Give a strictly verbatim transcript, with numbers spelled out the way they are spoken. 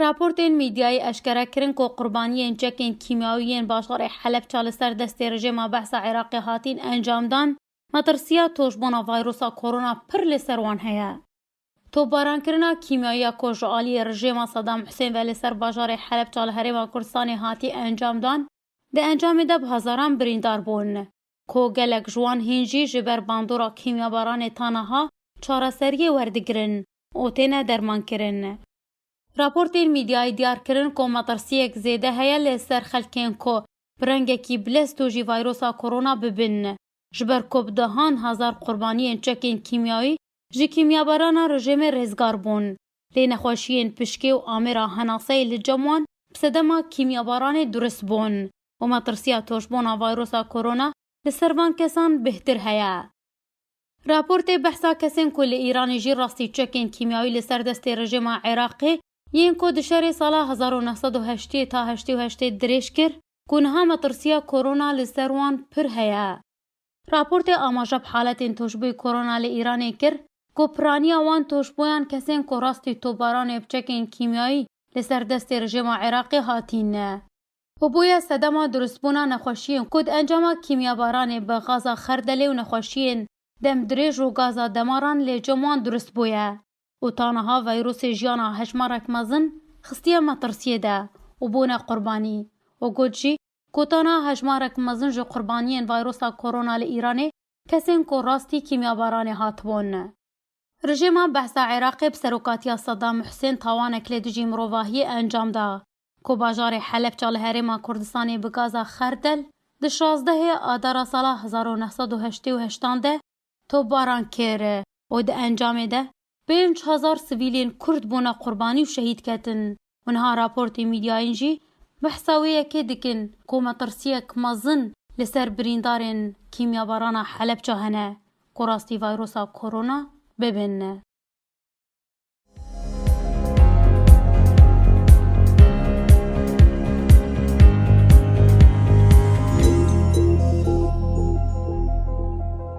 Raportên medyayê eşkere kirin ku qurbaniyên çekên kîmyawî yên bajarê Helebça li ser destê rejêma behsa Iraqê hatîn encamdan, metirsiya toşbûna vayrosa korona pir li ser wan heye. Topbarankirina kîmyawiya ku ji aliyê rejêma Sedam Husên ve li ser bajarê Helebça li Herêma Kurdistanê hatî encamdan, di encamê de bi hezaran birîndar bûn, ku gelek ji wan hîn jî ji ber bandora kîmyabaranê ta niha çareseriyê werdigirin û têne dermankirin. Raportên medyayê diyar kirin ku metirsiyek zêde heye li ser xelkên ku bi rengekî bilez tûjî vayrosa korona bibin, ji ber ku bi dehan hezar qurbaniyên çekên kîmyawî ji kîmyabarana rejêmê rêzgar bûn. Lê nexweşiyên pişkê û amêra henaseyê li cem wan bi sedema kîmyabaranê durist bûn û metirsiya toşbûna vayrosa korona li ser van kesan bêhtir heye. Raportê behsa kesên ku li Îranê jî rastî çekên kîmyawî li ser destê rejêma Iraqê yên ku di şerê sala hezar û neh sed û heştê ta heştê û heştê dirêj kir ku niha metirsiya korona li ser wan pir heye. Raportê amaje bi haletên toşbûyî korona li Îranê kir ku piraniya wan toşbûyan kesên ku rastî topbaranê bi çekên kîmyayî li ser destê rejêma Iraqê hatîn ne. Û bûye sedema durustbûna nexweşiyên ku di encama kîmyabaranê bi gaza xerdelê û nexweşiyên demdirêj û gaza demaran lê cem wan durust bûye. Û ta niha vayrosê jiyana hejmarek mezin xistiye metirsiyê de û bûne qurbanî. Û got jî ku ta niha hejmarek mezin ji qurbaniyên vayrosa korona li Îranê kesên ku rastî kîmyabaranê hatibûn. Rejêma behsa Iraqê bi serokatiya Sedam Husên tawanek li dijî mirovahiyê encam da, ku bajarê Helebça li Herêma Kurdistanê bi gaza xerdel di şazdehê Adara sala hezar û neh sed û heştê û heştan de topbaran kir û di encamê de pênc hezar sivîlên Kurd bûne qurbanî û şehîd ketin. Û niha raportê medyayên jî behsa wê yekê dikin ku metirsiyek mezin li ser birîndarên kîmyabarana Helebça hene ku rastî vayrosa korona bibin.